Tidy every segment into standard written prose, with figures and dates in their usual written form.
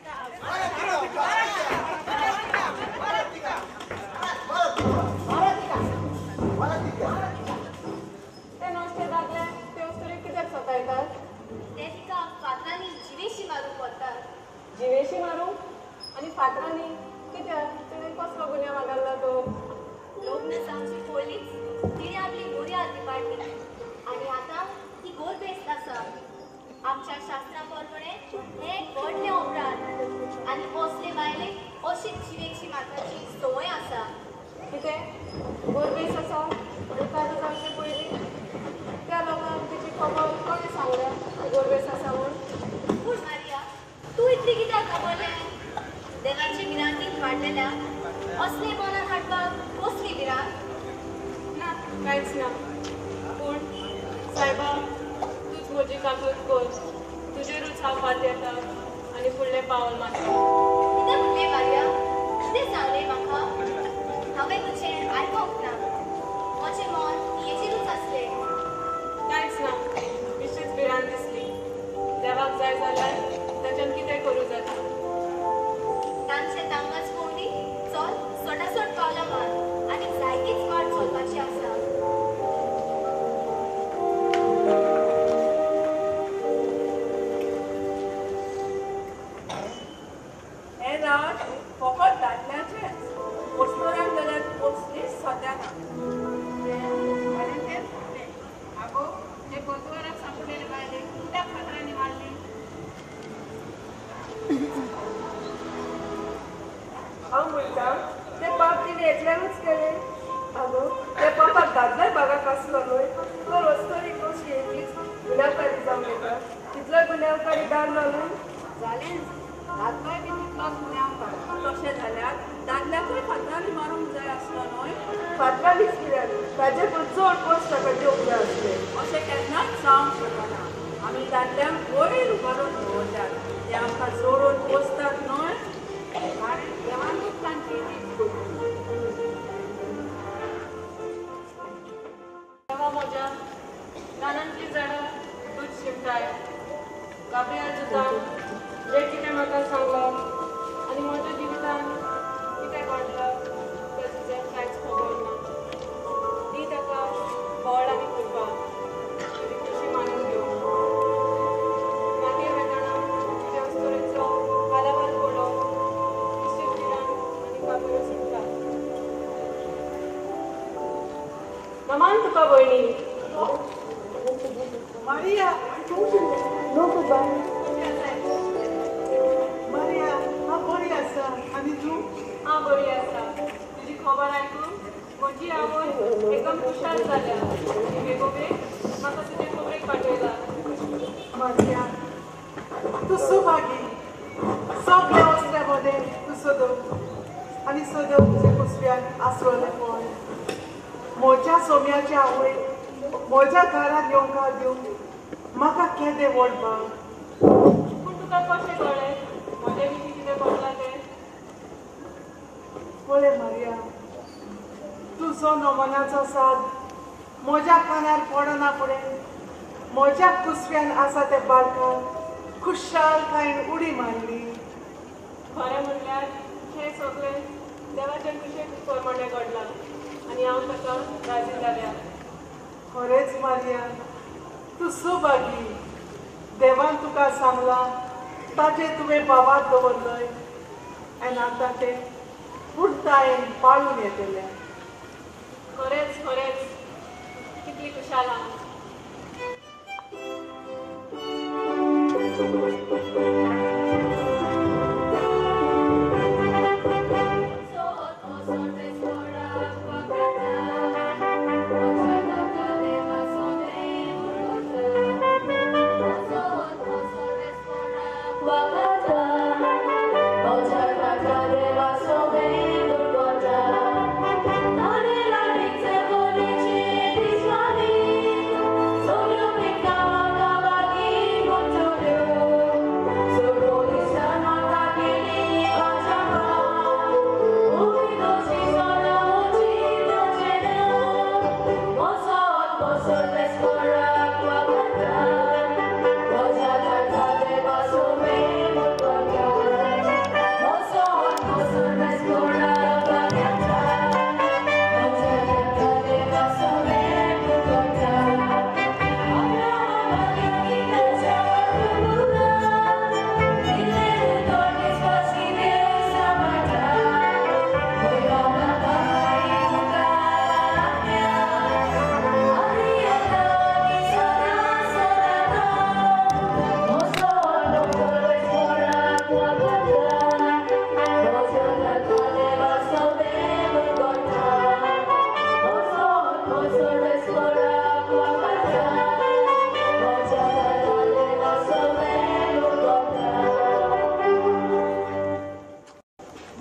ते नश्टे दादले ते अस्तुरेक कित्याक सतायतात? ते तिका फातरांनी जिवेशी मारूंक वतात. जिवेशी मारूंक? आनी फातरांनी कित्याक? तिणें कसलो गुन्यांव मागारला तो? लग्न जावचे पयलींच तिणें आपली मर्याद इबाडली आनी आतां ती गोरबेस्त आसा. आमच्या शास्त्रा प्रमाणे हें एक व्हडलें अपराध आनी असले बायलेक अशीच जिवेशी मारपाची संवय आसा. कितें गोरबेस आसा लग्न जावचे पयलीं? त्या लोकांक तिची खबर कोणें सांगल्या ती गोरबेस आसा म्हूण? पूण मारिया, तूं इतली कित्याक घाबरलें? देवाचे भिरांतीन वाडलेल्या असले मनान हाडपाक कसली भिरांत? ना, कांयच ना. पूण सायबा, तूंच म्हजी काकूत कर. तुजेरूच हांव फात येता आनी फुडलें पावल मारता. कितें म्हणलें मारिया? कितें सांगलें म्हाका? हांवें तुजें आयकूंक ना. म्हजें मन तियेचेरूच आसलें. कांयच ना, बेश्टीच भिरांत दिसली. देवाक जाय जाल्यार ताच्यान कितें करूं जाता. तांचे तांकांच पळोवनी. चल, सटासट पावलां मार आनी जायतीच वाट चलपाची आसा. हें राज फकत दादल्याचेंच, अस्तुऱ्यांक जाल्यार कसलीच सद्या ना. खरें तेंच म्हणलें. आगो, ते गोंदवाराक सांपडलेले बायलेक कित्याक फातरांनी मारली? हांव म्हणटा तें पाप तिणें एकल्यानूच केलें. आगो, त्या पापाक दादलोय भागाक आसलो न्हय, तर अस्तुरी कशी एकलीच गुन्यांवकारी जावंक येता? तितलोय गुन्यांवकारी दादलो न्हय? जालेंच, दादलोय बी तितलोच गुन्यांवकार. तशें जाल्यार दादल्याकूय फातरांनी मारूंक जाय आसलो न्हय? फातरांनीच कित्याक, ताजे पण चड कश्ट ताका दिवंक जाय आसले. अशें केन्नाच जावंक शकना. आमी दादल्यांक वयर उबारून दवरल्यात, ते आमकां जोडून पोसतात न्हय. आनी देवानूच तांची रीत करची. देवा म्हज्या, रानांतलीं झाडां तूंच शिंपताय. गाब्रियल जुतान जें कितें म्हाका सांगलां आनी म्हज्या जिवितान कितें घडलां तें तुजें कांयच खबर ना. दी ताका बळ आनी कृपा, तुजी खुशी मानून घेवंक. मागीर वेताना तुज्या अस्तुरेचो हालावाल पडोवन निश्चीत भिरांत आनी काकुळ्यो सुट्टा. नमान तुका भयणी. मारिया, कशें आसाय? मारिया, हांव बरी आसा. आनी तूं? हांव बरी आसा. तुजी खबर आयकून म्हजी आवय एकदम खुशाल जाल्या आनी बेगोबेग म्हाका तुजे खबरेक पाठयला. मारिया, तूं सुभागी. सगळ्या वस्त्या मदें तूं सदो आनी सदो तुज्या कुसव्यान आसरोलें पळय. म्हज्या सोम्याची आवय म्हज्या घरांत येवंक दिवंक म्हाका केदें व्हड भाग. पूण तुका कशें कळ्ळें म्हजे विशीं कितें घडलां तें? पळय मारिया, तुजो नमनाचो साद म्हज्या कानार पडना फुडें म्हज्या कुसव्यान आसा त्या बालकान खुशालकायेन उडी मारली. खरें म्हणल्यार हें सगळें देवाच्या खुशे प्रमाणें घडलां आनी हांव ताका राजी जाल्या. खरेंच मारिया, तूं सुभागी. देवान तुका सांगलां ताचेर तुवें बाबात दवरलय आनी आतां तें पुर्तायेन पाळून येतलें. खरेंच खरेंच कितली खुशाल हांव. So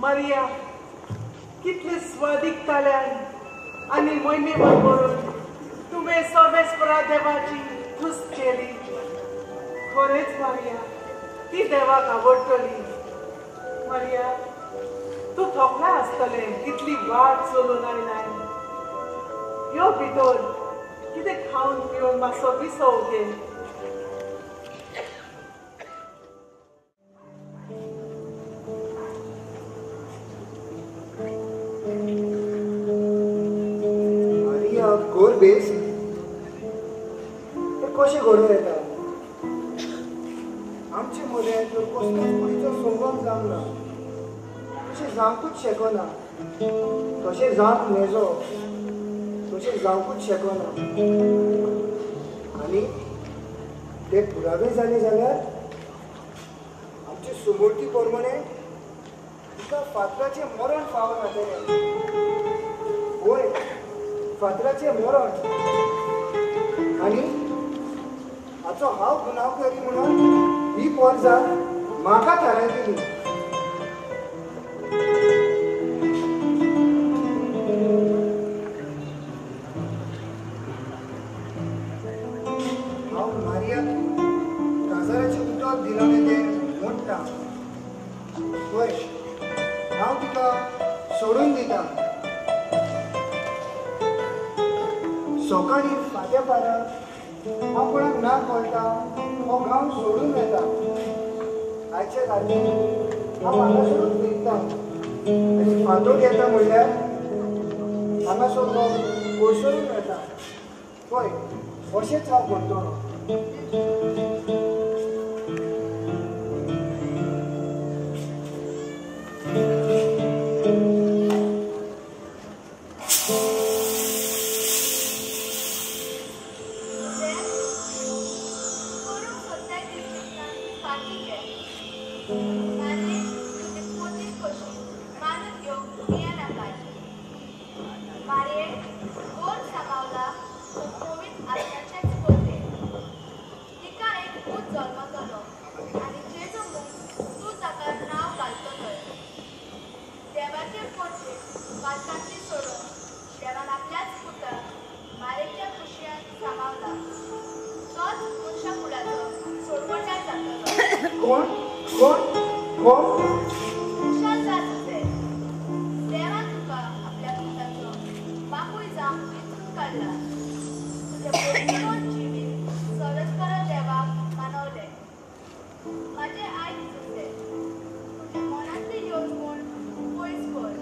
मारिया कितले स्वादीक ताल्यान आनी मोहिमेवर करून तुवें सर्वेस्परा देवाची तुस्त केली. खरेंच मारिया, ती देवाक आवडटली. मारिया, तूं थकला आसतलें इतली वाट चलून आयलाय. यो भितर, कितें खावन पिवन मातसो विसव घे. मारिया गोरबेस तें कशें घडून येता? आमचे मदें तर कसलोच कुडीचो संगम जावंक ना. तशें जावंकूच शकना. तशें जावंक नेजो, तशें जावंकूच शकना. आनी ते पुरावे जाले जाल्यार आमचे सुमूर्ती प्रमाणे तिका फातराचें मरण फावो जातलें. वय, फातराचें मरण. आनी हाचो हांव गुन्यांवकारी म्हणून ही पोरजा म्हाका थारायतली. हांव मारियाक काजाराचें उदक दिलोलें तें मोडटा. वय, हांव तिका सोडून दिता. सकाळीं फांत्या पारार हांव कोणाक ना कळटा हो गांव सोडून वता. आयचे राती हांव हांगासरूच न्हिदता आनी फांतोड येता म्हणल्यार हांगासर कोसळून वता. पळय, अशेंच हांव करतलो. कोण कोण कोण? खुशाल जा तुजें. देवान तुका आपल्या पुताचो बापूय जावंक वेंचून काडला. तुजें परिपूर्ण जिवीत सर्वेस्परा देवाक मानवलें. म्हाजें आयक तुजें, तुज्या मनांतली येवजण पयस कर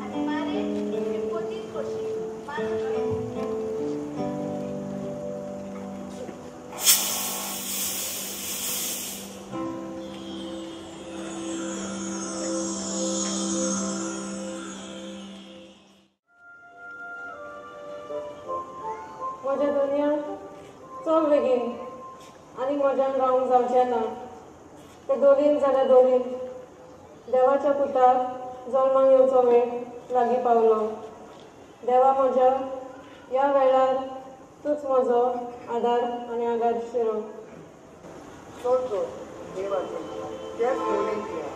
आनी मारे तुजी पोतीत कशी मानून घे. म्हज्या दुनिया चल बेगीन, आनी म्हज्यान रावंक जावचें ना. ते दोलीन जाल्यार दोलीन. देवाच्या पुताक जल्माक येवचो वेळ लागीं पावलो. देवा म्हज्या, ह्या वेळार तूंच म्हजो आदार आनी आगार शिरो. चल चल देवाचें तेच दोलीन या.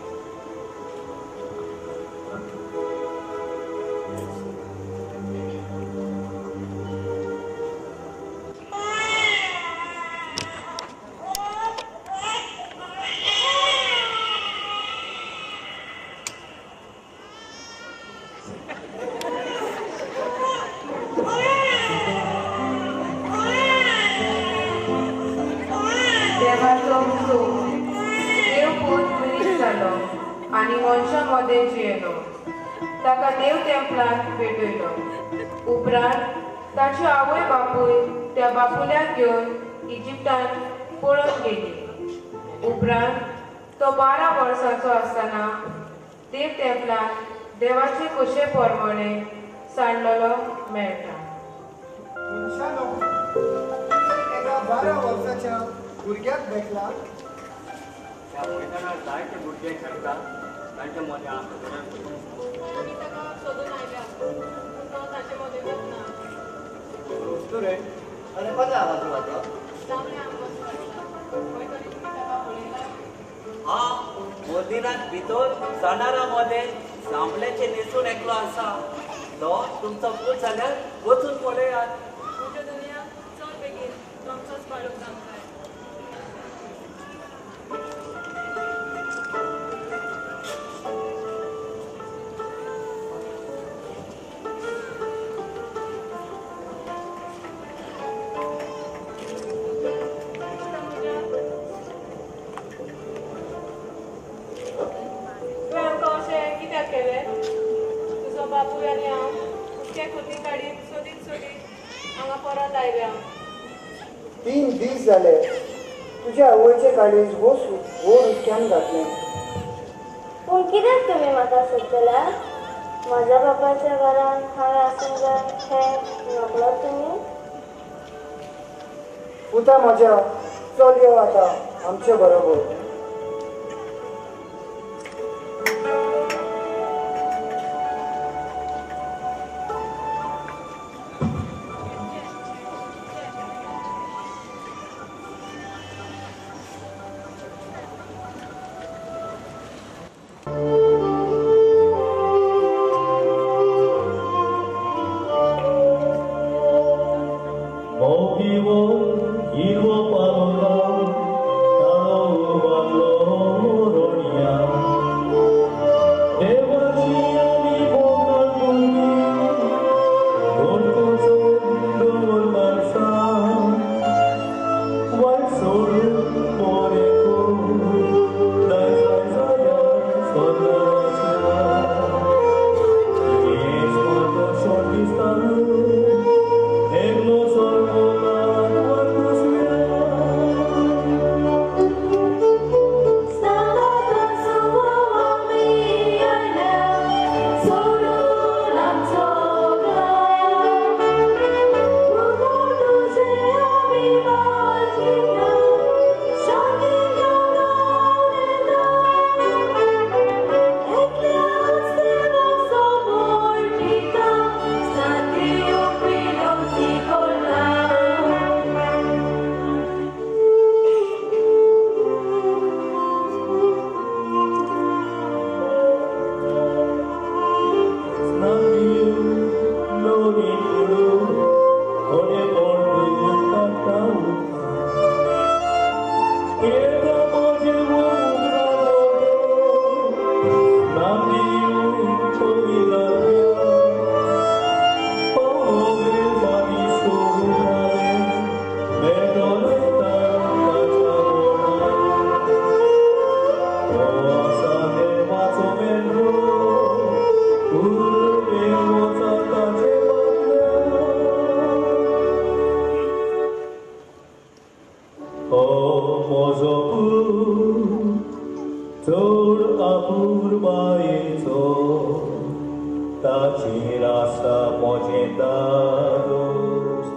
देवाचो देव पूत मनीस जालो आनी मनशां मदें जियेलो. ताका देव तेंपलांत भेटयलो. उपरांत ताची आवय बापूय त्या बापुल्याक घेवन इजिप्तांत पळून गेली. उपरांत तो 12 वर्सांचो आसतना देव तेंपलांत देवाचे कुशे प्रमाणे सांडलेलो मेळटा. मनशानो, एका 12 वर्साच्या भुरग्याक भेटला. त्या मैदानार जायते भुरगे खेळटा, तांच्या मदें आमकां आमी ताका सोदून आयल्या, पूण तो ताचे मदें ना. अस्तुरे, अरे कसो आवाज वाजो? जावं आमकां खंय तरी तुमी ताका पळयला? आं, मंदिरांत भितर जाणारां मदें जांबल्याचें न्हेसून एकलो आसा. तो तुमचो पूत जाल्यार वचून पळयात. म्हज्या दुनिया चल बेगीन, तो आमचोच बाळूक जावंक जाय. तुजो बापूय आनी हांव उक्ते खुर्ती काडीत सोदीत सोदीत हांगा परत आयल्या. 3 दीस जाले तुज्या आवयचे काळीज हो उदक्यान घातलें. पूण कित्याक तुमी म्हाका सोदतल्या? म्हज्या बापायच्या घरान हांवें आसूंक जाय हें नकळत तुमी? पुता म्हज्या, चल यो आतां आमचे बरोबर. ताचेर आसा म्हजें दादोस.